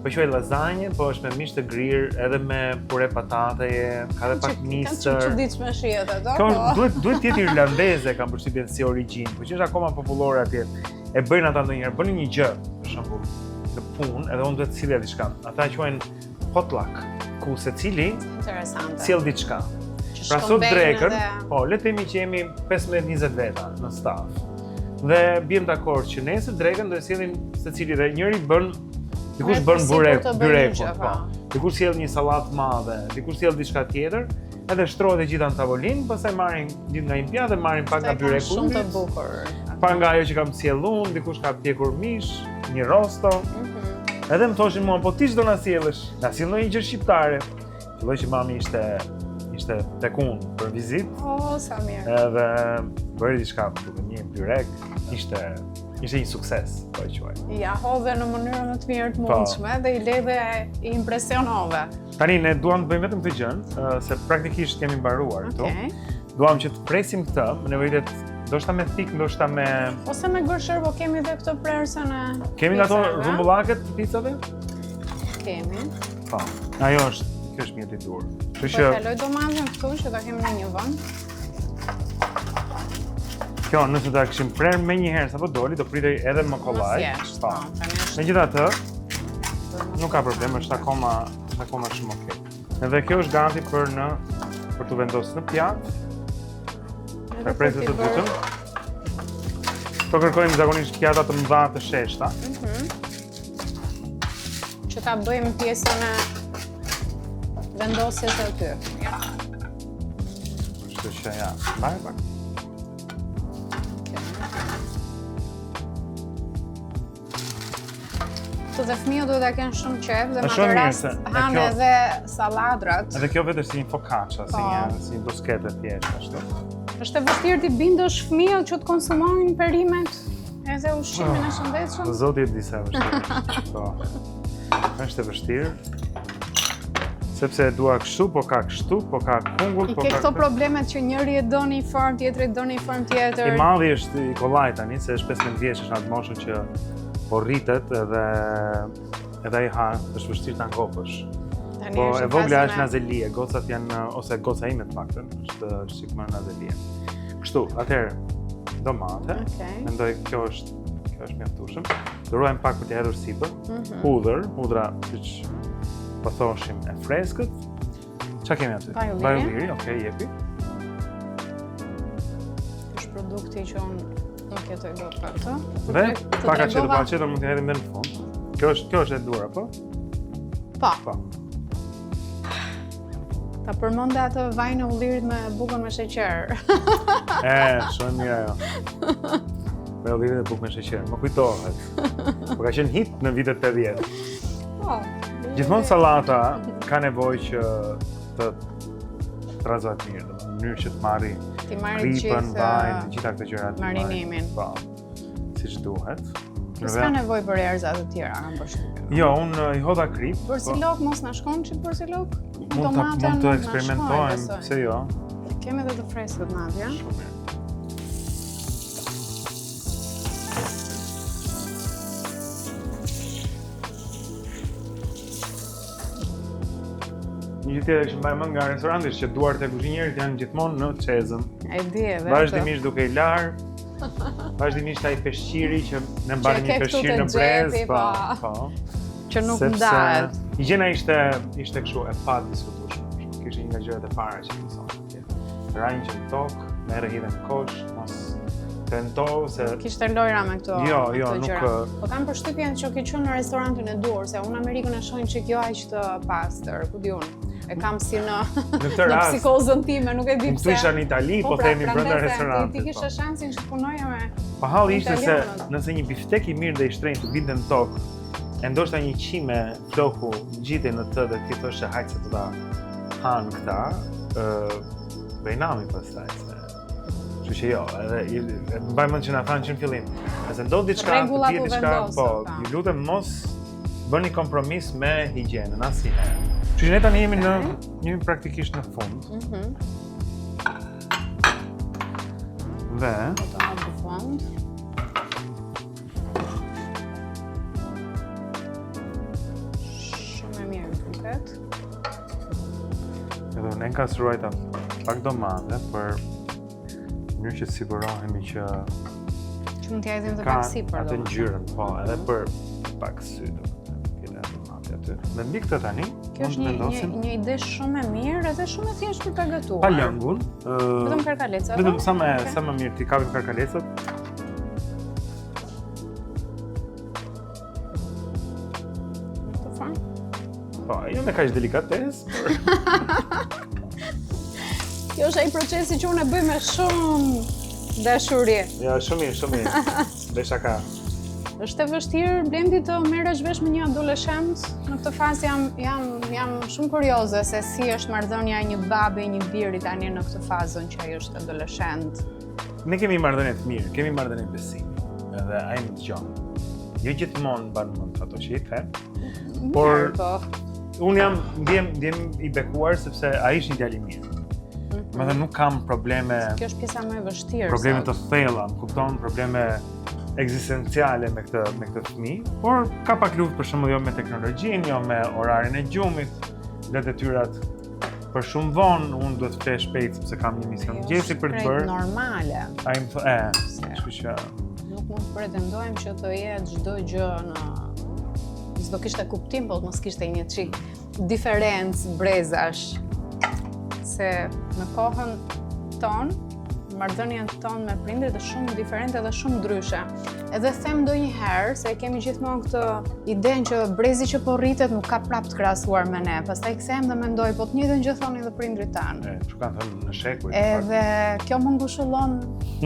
po quaj lazanje, po është me mish të grirë, edhe me pure patateje, ka edhe pak misër. Kanë çuditshme shijet ato. Kjo po. duhet duhet të jetë irlandeze, kam përshtypjen si origjinë, po që është akoma popullore atje. E bëjnë ata ndonjëherë, bënin një gjë, për shembull, në punë, edhe unë duhet të sillja diçka. Ata e quajnë potluck, ku secili Interesante. sjell diçka. Pra sot drekën, po, le të themi që jemi 15-20 veta në staf. Dhe biem dakord që nesër drekën do e sjellim secili dhe njëri bën dikush bën burek, byrekun, po. po. Dikush sjell një sallatë të madhe, dikush sjell diçka tjetër, edhe shtrohet e gjitha në tavolinë, pastaj marrin gjithë nga një pjatë dhe marrin pak nga byreku. Shumë të bukur. Pak nga ajo që kam sjellë unë, dikush ka pjekur mish, një rosto. Mm -hmm. Edhe më thoshin mua, po ti ç'do na sjellësh? Na sill ndonjë gjë shqiptare. Filloi që mami ishte ishte tek unë për vizitë. Oh, sa mirë. Edhe bëri diçka, duke një byrek, ishte ishte një sukses, po e quaj. Ja hodhe në mënyrën më të mirë të po. mundshme dhe i le dhe i impresionove. Tani ne duam të bëjmë vetëm këtë gjën, se praktikisht kemi mbaruar këtu. Okay. Duam që të presim këtë, më nevojitet ndoshta me thikë, ndoshta me ose me gërshërë, po kemi dhe këtë prerësen e Kemi nga ato rrumbullaket të picave? Kemi. Po. Ajo është, kjo është mjeti i duhur. Kështu që po kaloj domaten këtu që ta kemi në një vend. Kjo, nëse ta kishim prerë menjëherë sapo doli, do pritej edhe më kollaj. Po. Megjithatë, nuk ka problem, është akoma, është akoma shumë okay. Edhe kjo është gati për në për t'u vendosur në pjatë. Për presë të dytën. Po kërkojmë zakonisht pjata të mëdha të sheshta. Mm -hmm. Që ta bëjmë pjesën e vendosjes aty. Ja. Kështu që ja, mbaj pak. qoftë dhe fëmijët duhet ta kenë shumë qejf dhe me atë rast hanë edhe salladrat. Edhe kjo vetë është si një focaccia, si po. një si një bruskete thjesht ashtu. Është e vështirë t'i bindësh fëmijët që të konsumojnë perimet edhe ushqimin e oh, shëndetshëm. Zoti e di sa e vështirë. Po. Është e vështirë. Sepse e dua kështu, po ka kështu, po ka kungull, po ka... I ke këto problemet që njëri e do në një formë, tjetri e do në një formë tjetër. I madhi është i kollaj tani, se është 15 vjeç, është në atë moshën që po rritet edhe edhe ai ha, është vështirë ta ngopësh. Tani po e vogla është nazelie, gocat janë ose goca ime të paktën, është është çik më nazelie. Kështu, atëherë domate. Okay. Mendoj kjo është kjo është mjaftueshëm. Do ruajmë pak për të hedhur sipër. Mm -hmm. Hudhër, hudhra siç po thoshim e freskët. Çka kemi aty? Vaj ulliri, okay, jepi. Është produkti që unë nuk jetoj dot pa këtë. Dhe pak aceto pa aceto mund t'i hedhim dhe në fund. Kjo është kjo është e duhura, po? Po. Po. Ta përmenda atë vajin e ullirit me bukën me sheqer. E, shumë mirë ajo. Vaj ulliri dhe bukë me sheqer, më kujtohet. Po ka qenë hit në vitet 80. Po. Gjithmonë sallata ka nevojë që të trazohet mirë, në mënyrë që të marri T'i marri kripën, vajin, të gjitha këto gjërat. Marinimin. Po. Siç duhet. S'ka nevojë për erëza të tjera, kam përshtypjen. Jo, unë i hodha kripë. Po- Borzilok, mos na shkon çik borzilok? Mund ta mund të eksperimentojmë, pse jo? Kemi edhe të freskët madje. Shumë mirë. Një gjë tjetër që mbaj mend nga restoranti është që duart e kuzhinierit janë gjithmonë në çezëm. E di edhe. Vazhdimisht duke i larë. Vazhdimisht ai peshqiri që ne mbanim një peshqir në brez, po, po. Që nuk ndahet. Higjiena ishte ishte kështu e padiskutueshme. Kjo ishte një nga gjërat e para që mësonin atje. Ra një gjë në tokë, merre hidhe në kosh, mos tento se kishte lojra me këto. Jo, jo, nuk Po kam përshtypjen që ke qenë në restorantin e duhur, se unë Amerikën e shoh çik jo aq të pastër, ku di unë. E kam si në në këtë rast. Në psikozën time, nuk e di pse. Unë isha në Itali, po, po pra, themi brenda restorantit. Ti kishe po. shansin që të punoje me. Po halli ishte se nëse një biftek i mirë dhe i shtrenjtë të binte në tokë, e ndoshta një qime floku ngjitej në të dhe ti thoshe hajt se do ta hanë këta, ë bëhej nami pastaj se. Kështu që jo, edhe e mbaj mend që na thanë që në fillim. Nëse ndodh diçka, të bie diçka, po, ju lutem mos bëni kompromis me higjienën asnjëherë. Kështu që ne tani jemi në jemi praktikisht në fund. Mhm. Mm Dhe do të hap fund. Shumë e mirë duket. Edhe unë enkas ruajta pak domate për mënyrë që të sigurohemi që që mund t'ia hedhim dhe pak sipër. Atë ngjyrën, po, edhe mhm. për pak sy, domethënë, domate aty. Dhe mbi këtë tani, Kjo është një, një, një ide shumë e mirë edhe shumë e thjeshtë për ta gatuar. Pa lëngun, vetëm karkalecat. Vetëm sa më sa më mirë t'i kapim karkalecat. Po, jo me kaq delikatesë, por... Kjo është ai procesi që unë e bëj me shumë dashuri. Ja, shumë mirë, shumë mirë. Bëj shaka. Është e vështirë Blendi të merresh vesh me një adoleshent. Në këtë fazë jam jam jam shumë kurioze se si është marrëdhënia e një babe e një biri tani në këtë fazën që ai është adoleshent. Ne kemi marrëdhënie të mirë, kemi marrëdhënie besimi. Edhe ai më dëgjon. Jo gjithmonë mban mend ato që i them, por po. unë jam ndjem ndjem i bekuar sepse ai është një djalë i mirë. Mm -hmm. Domethënë nuk kam probleme. Kjo është pjesa më e vështirë. Probleme të thella, më kupton, probleme ekzistenciale me këtë me këtë fëmijë, por ka pak luftë për shembull jo me teknologjinë, jo me orarin e gjumit, dhe detyrat për shumë vonë, unë duhet të fle shpejt sepse kam një emision mëngjesi për të bërë. Normale. Ai më thotë, e, kështu që nuk mund të pretendojmë që të jetë çdo gjë në s'do kishte kuptim, po të mos kishte një çik diferencë brezash. Se në kohën tonë, marrëdhënien tonë me prindërit është shumë diferente dhe shumë ndryshe. Edhe them ndonjëherë se kemi gjithmonë këtë idenë që brezi që po rritet nuk ka prapë të krahasuar me ne. Pastaj kthehem dhe mendoj, po të njëjtën gjë thonin edhe prindërit tanë. E, kështu kanë thënë në shekuj. Edhe kjo më ngushëllon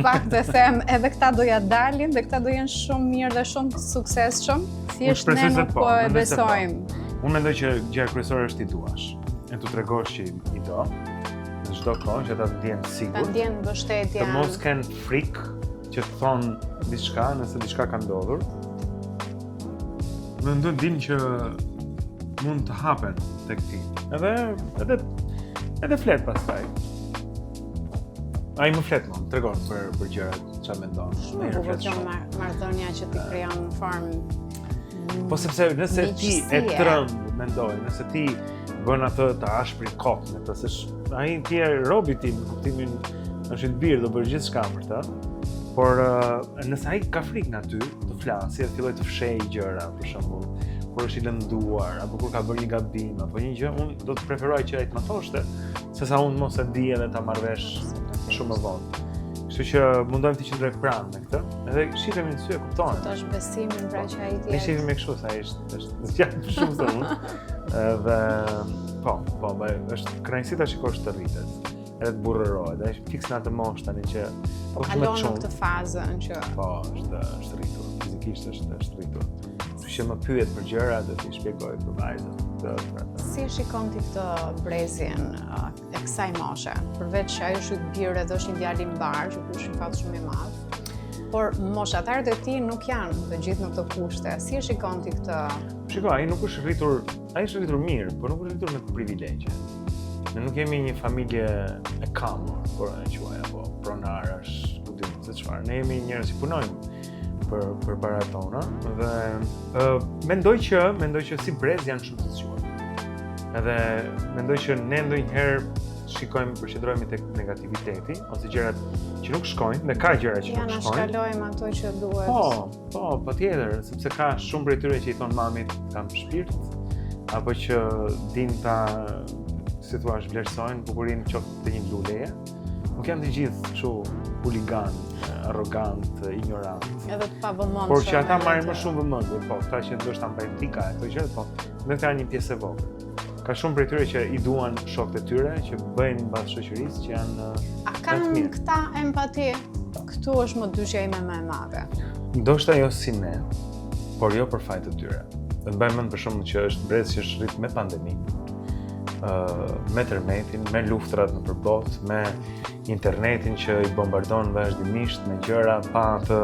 pak dhe them, edhe këta do ja dalin dhe këta do jenë shumë mirë dhe shumë të suksesshëm. Thjesht ne nuk po, po e po. besojmë. Unë mendoj që gjëja kryesore është t'i duash. E t'u tregosh që i do në çdo kohë që ata të ndjehen të sigurt. Ta ndjenë mbështetjen. Të mos kenë frikë që të thonë diçka nëse diçka ka ndodhur. Mendoj dinë që mund të hapen tek ti. Edhe edhe edhe flet pastaj. Ai më flet më, më tregon për për gjërat çfarë mendon. Shumë e bukur kjo marrëdhënia që ti krijon në formë Po sepse nëse ti e tremb, mendoj, nëse ti bën atë të ashprin kot me të, se ai ti je robi tim, në kuptimin është i bir, do bësh gjithçka për të. Por nëse ai ka frikë nga ty, të flasi, të fillojë të fshehë gjëra, për shembull, kur është i lënduar apo kur ka bërë një gabim apo një gjë, unë do të preferoja që ai të më thoshte, sesa unë mos e di edhe ta marr vesh shumë më vonë. Kështu që mundohem t'i qëndroj pranë me këtë, edhe shihemi në sy e kuptohem. Të është besimin pra që ai të jetë. Ne shihemi kështu se ai është është zgjat shumë se unë. Edhe po, po, bëj, është kënaqësi ta shikosh të rritet, edhe të burrërohet. Ai është fiks në atë moshë tani që po kalon në këtë fazën që po, është është rritur, fizikisht është është rritur. Kështu që më pyet për gjëra dhe t'i shpjegoj për vajzën, këtë, për atë. Si e shikon ti këtë brezin e kësaj moshe? Përveç që ai është yt bir edhe është një djalë i mbarë, që ky është një fat shumë i madh. Por moshatarët e tij nuk janë të gjithë në këto kushte. Si e shikon ti këtë? Shiko, ai nuk është rritur, ai është rritur mirë, por nuk është rritur me privilegje. Ne nuk jemi një familje e kamur, por e quaj apo pronarësh, ku di unë se çfarë. Ne jemi njerëz që punojmë për për paratë tona dhe uh, mendoj që mendoj që si brez janë shumë të zgjuar. Edhe mendoj që ne ndonjëherë shikojmë përqendrohemi tek negativiteti ose gjërat që nuk shkojnë, dhe ka gjëra që nuk shkojnë. Ja, anashkalojmë ato që duhet. Po, po, patjetër, sepse ka shumë prej tyre që i thonë mamit kam shpirt, apo që din ta si thua, vlerësojnë bukurinë qoftë të një luleje. Nuk janë të gjithë kështu huligan, arrogant, injorant. Edhe të pavëmendshëm. Por që ata marrin më shumë vëmendje, po, këta që ndoshta mbajnë tika e këto gjëra, po, në këta janë një pjesë e vogël. Ka shumë prej tyre që i duan shokët e tyre, që bëjnë mbas shoqërisë, që janë A kanë këta empati? Këtu është mëdyshja ime më e madhe. Ndoshta jo si ne, por jo për faj të tyre. Dhe mbaj mend për shembull që është brez që është rrit me pandemi, me tërmetin, me luftrat nëpër botë, me internetin që i bombardon vazhdimisht me gjëra pa atë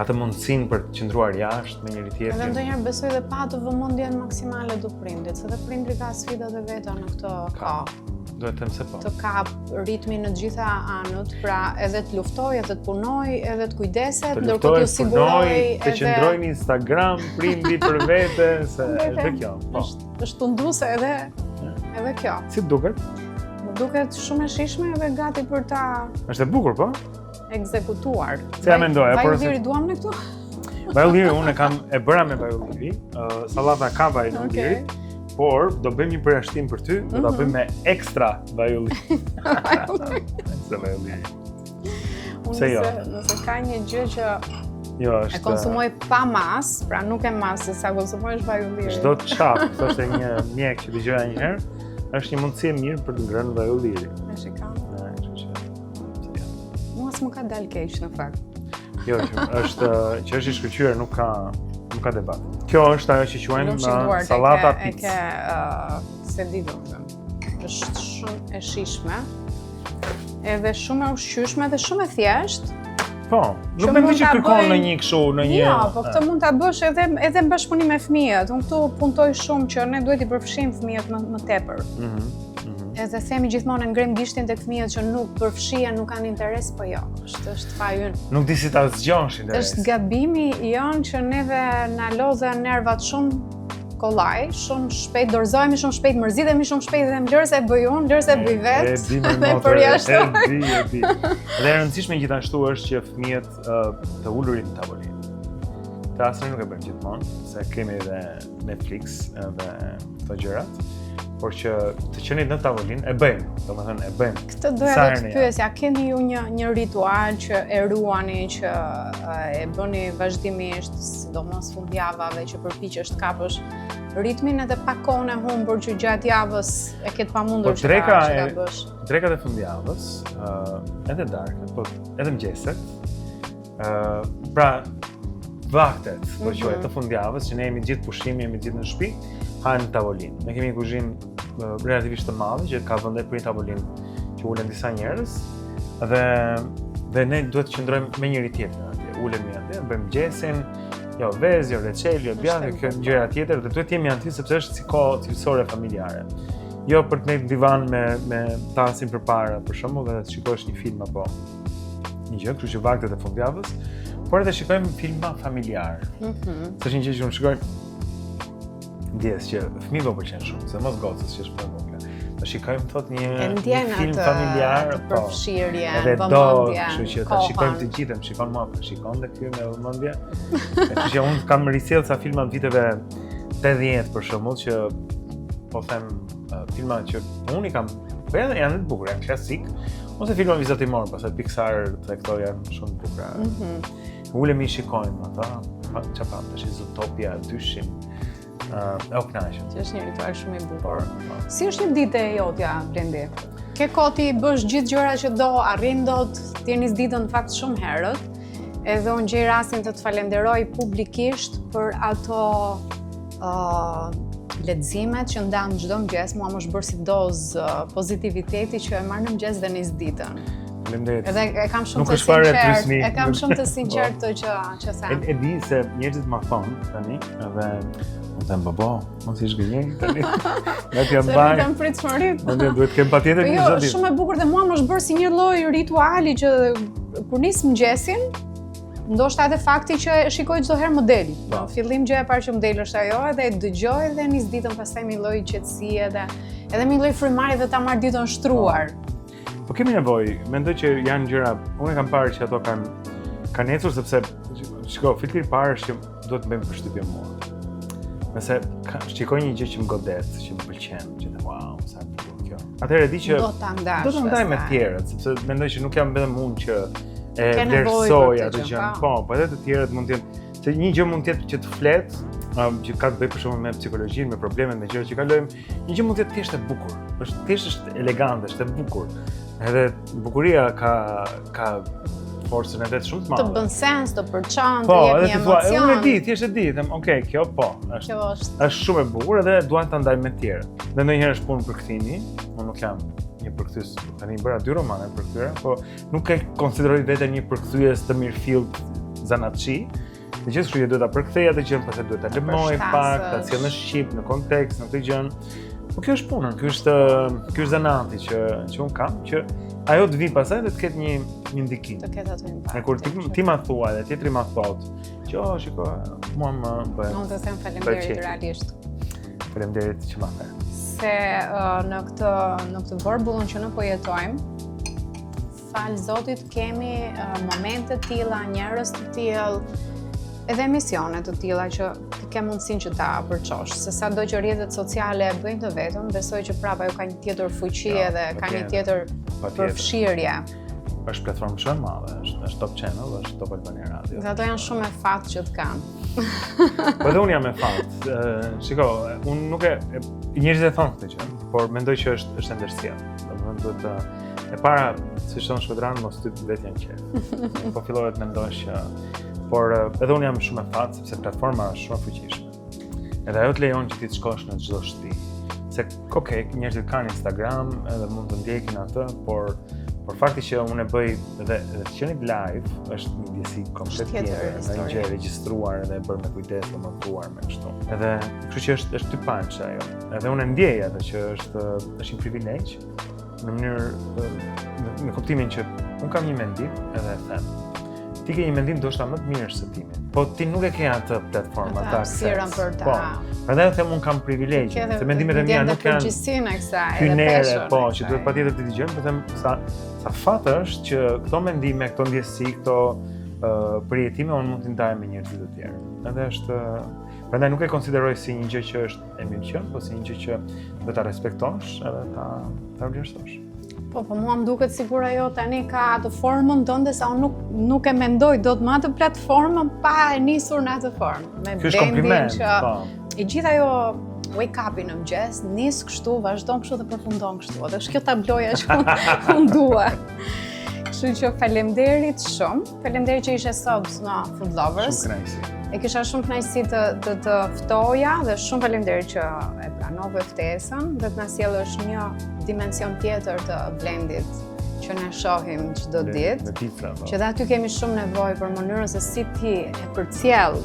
atë mundësinë për të qëndruar jashtë me njëri tjetrin. Edhe ndonjëherë besoj dhe pa atë vëmendjen maksimale të prindit, se dhe prindri ka sfidat e veta në këtë kohë. Duhet të them se po. Të kap ritmin në të gjitha anët, pra edhe të luftojë, edhe të punojë, edhe të kujdeset, ndërkohë të sigurojë edhe të qëndrojë në Instagram prindi për vete, se është dhe kjo. Po. Është është tunduese edhe edhe kjo. Si duket? Më duket shumë e shijshme edhe gati për ta Është e bukur, po? Ekzekutuar. Si ja mendoja, por vaj ulliri duam ne këtu? Vaj ulliri unë e kam e bëra me vaj ulliri, uh, sallata ka vaj ulliri. Okay. Por do bëjmë një përjashtim për ty, do ta mm -hmm. bëjmë me ekstra vaj ulliri. Ekstra vaj ulliri. Unë Se jo? nëse ka një gjë që jo, është... e konsumoj pa mas, pra nuk e mas se sa konsumoj është vaj ulliri. Çdo çap, thoshte një mjek që dëgjoja një herë, është një mundësi e mirë për të ngrënë vaj ulliri. E shikon. Ne, kështu që. Jo. Mua s'më ka dalë keq në fakt. Jo, që është që është i shkëlqyer, nuk ka nuk ka debat. Kjo është ajo që quajmë uh, sallata pizza. E ke uh, se di domethënë. Është shumë e shijshme. Edhe shumë e ushqyeshme dhe shumë e thjeshtë. Po, nuk mendoj që kërkon në një kështu, në një Jo, po këtë mund ta bësh edhe edhe në bashkëpunim me fëmijët. Unë këtu puntoj shumë që ne duhet t'i përfshijmë fëmijët më më tepër. Mhm. Mm mhm. Edhe themi gjithmonë ngremë gishtin tek fëmijët që nuk përfshihen, nuk kanë interes, po jo, është është faji ynë. Nuk di si ta zgjosh interesin. Është gabimi jonë që neve na lodhen nervat shumë kollaj, shumë shpejt dorëzohemi shumë shpejt, mërzitemi shumë shpejt dhe lëre se e bëj unë, lëre se e bëj vetë. E di më dhe përjashtoj. E di, e di. Dhe e rëndësishme gjithashtu është që fëmijët të ulurit në tavolinë. Këtë asnjë nuk e bëjmë gjithmonë, se kemi edhe Netflix edhe këto gjërat. Por që të qenit në tavolinë e bëjmë, domethënë e bëjmë. Këtë doja të të pyesja, keni ju një një ritual që e ruani, që e bëni vazhdimisht, sidomos fundjavave që përpiqesh të kapësh ritmin edhe pak kohën e humbur që gjatë javës e ke të pamundur po, që ta, që ta bësh. Drekat e fundjavës, uh, edhe darkët, po edhe mëngjeset, uh, pra vaktet, po mm -hmm. të fundjavës, që ne jemi gjithë pushim, jemi gjithë në shtëpi, hamë në tavolinë. Ne kemi një kuzhinë uh, relativisht të madhe që ka vend për një tavolinë që ulen disa njerëz dhe dhe ne duhet të qëndrojmë me njëri tjetrin atje. Ulemi atje, bëjmë mëngjesin, jo vezë, jo reçel, jo djathë, kjo gjëra tjetër dhe duhet të jemi aty sepse është si kohë cilësore familjare. Jo për të nejtë në divan me me tasin përpara, për shembull, dhe të shikosh një film apo një gjë, kështu që vaktet e fundjavës, por edhe shikojmë filma familjar. Mm -hmm. Se është një gjë që unë shikoj ndjesë që fëmijëve u pëlqen shumë, sidomos gocës që është më e vogla. Ta shikojmë thot një, një film familjar, po. Përfshirje, edhe do, kështu që ta shikojmë të gjithë, më shikon mua, po shikon dhe ky me vëmendje. Kështu që unë kam risjell ca filma të viteve 80 për shembull që po them filma që unë i kam, po janë janë të bukur, janë klasik, ose filma vizatimor, pastaj Pixar të këto janë shumë të bukura. Mm -hmm. Ulemi i shikojmë ata, pa, ça pamë, tash Zootopia, dyshim, uh, e u kënaqëm. Që është një ritual shumë i bukur. Po. Si është një ditë e jotja, Blendi? Ke kohë t'i bësh gjithë gjëra që do, arrin dot, ti e nis ditën në fakt shumë herët, edhe unë gjej rastin të të falenderoj publikisht për ato uh, leximet që ndan çdo mëngjes, mua më është bërë si dozë uh, pozitiviteti që e marr në mëngjes dhe nis ditën. Faleminderit. Edhe e kam shumë të sinqertë, e kam shumë të sinqertë këtë që që them. E, e di se njerëzit ma thonë tani, edhe unë them po po, mos i zhgënjej tani. Ne t'ia mbaj. Se rritëm pritshmëritë. Po duhet të kem patjetër po një jo, çdo ditë. Shumë e bukur dhe mua më është bërë si një lloj rituali që kur nis mëngjesin, Ndoshta edhe fakti që e shikoj çdo herë më del. Po. Në fillim gjëja e parë që më del është ajo, edhe e dëgjoj dhe nis ditën pastaj me një lloj qetësie edhe edhe me një lloj frymëmarrje dhe ta marr ditën shtruar. Po. po kemi nevojë, mendoj që janë gjëra, unë e kam parë që ato kanë kanë ecur sepse shiko, filtri i parë është që duhet të bëjnë përshtypje mua. Nëse ka, shikoj një gjë që më godet, që më pëlqen, që them wow, sa e bukur kjo. Atëherë e di që do ta ndash. Do ta ndaj me të tjerët, sepse mendoj që nuk jam vetëm unë që e vlerësoj atë gjë. Po, po edhe të tjerët mund të jenë, se një gjë mund të jetë që të flet, um, që ka të bëjë për shembull me psikologjinë, me problemet, me gjërat që kalojmë, një gjë mund të jetë thjesht e bukur. Është thjesht është elegante, është e bukur. Edhe bukuria ka ka forcën e vet shumë të madhe. Të bën sens, të përçon, po, të jep një emocion. Unë e di, thjesht e di, them, ok, kjo po, është. Kjo është. Është shumë e bukur edhe dua ta ndaj me të tjerët. Dhe ndonjëherë është punë përkthimi, unë nuk jam një përkthyes, tani bëra dy romane përkthyera, po nuk e konsideroj veten një përkthyes të mirëfilltë zanatçi. Të gjithë kështu që duhet ta përkthej atë gjë, pastaj duhet ta lëmoj pak, ta sjell në shqip, në kontekst, në këtë gjë. Po kjo është puna, ky është ky është zanati që që un kam, që ajo të vijë pastaj dhe të ketë një një ndikim. Të ketë atë impakt. Në kur ti ti ma thua dhe tjetri ma thotë, që oh, shiko, mua më bëhet. Unë të them faleminderit realisht. Faleminderit që ma the. Se uh, në këtë në këtë vorbullën që ne po jetojmë, Falë Zotit kemi uh, momente të tilla, njerëz të tillë, edhe emisione të tilla që ti ke mundësinë që ta përçosh. Se sado që rrjetet sociale e bëjnë të vetën, besoj që prapë ajo ka një tjetër fuqi ja, edhe ka një tjetër përfshirje. Është platformë shumë e madhe, është është Top Channel, është Top Albania Radio. Dhe ato janë shumë me fat që të kanë. Po edhe unë jam me fat. Shiko, unë nuk e njerëzit e thonë këtë gjë, por mendoj që është është e ndërsjellë. Domethënë duhet të E para, siç thonë shkodranët, mos t'hyp vetja në qejf. Po fillove të mendosh që por edhe unë jam shumë me fat sepse platforma është shumë e fuqishme. Edhe ajo të lejon që ti të shkosh në çdo shtëpi. Se ok, njerëzit kanë Instagram edhe mund të ndjekin atë, por por fakti që unë e bëj dhe dhe të qenit live është një ndjesi komplet tjetër, nga një gjë e regjistruar edhe e bërë me kujdes dhe montuar me kështu. Edhe kështu që është është dypalëshe ajo. Edhe unë e ndjej atë që është është një privilegj në mënyrë në, në kuptimin që unë kam një mendim edhe e them. Ti ke një mendim ndoshta më të mirë se timin. Po ti nuk e ke atë platformë, atë akses. Për ta. Po. Prandaj them unë kam privilegj, se mendimet e mia nuk janë përgjegjësinë e kësaj, edhe peshën. Po, që duhet patjetër të dëgjojmë, po them sa sa fat është që këto mendime, këto ndjesi, këto uh, përjetime unë mund t'i ndaj me njerëz të tjerë. Edhe është. Prandaj nuk e konsideroj si një gjë që është e mirëqenë, po si një gjë që do ta respektosh edhe ta ta vlerësosh. Po, po mua më duket sikur ajo tani ka atë formën tënde sa unë nuk nuk e mendoj dot më atë platformën pa e nisur në atë formë. Me Ky është kompliment, që po. I gjithë ajo wake up-i në mëngjes, nis kështu, vazhdon kështu dhe përfundon kështu. Dhe është kjo tabloja që unë unë dua. Kështu që faleminderit shumë. Faleminderit që ishe sot në Food Lovers. Shumë kënaqësi. E kisha shumë kënaqësi të të të ftoja dhe shumë faleminderit që e pranove ftesën dhe të na sjellësh një dimension tjetër të Blendit që ne shohim çdo ditë. Me pizza, po. Që dhe aty kemi shumë nevojë për mënyrën se si ti e përcjell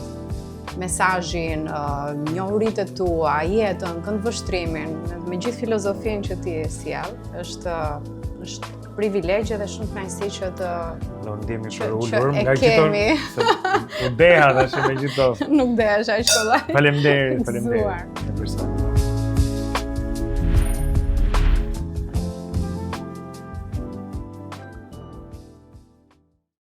mesazhin, uh, njohuritë e tua, jetën, këndvështrimin, me gjithë filozofinë që ti e sjell, është është privilegj dhe shumë kënaqësi që të Do ndihemi përulur nga gjithë. U deha tash me gjithë. Nuk dehesh aq kollaj. Faleminderit, faleminderit.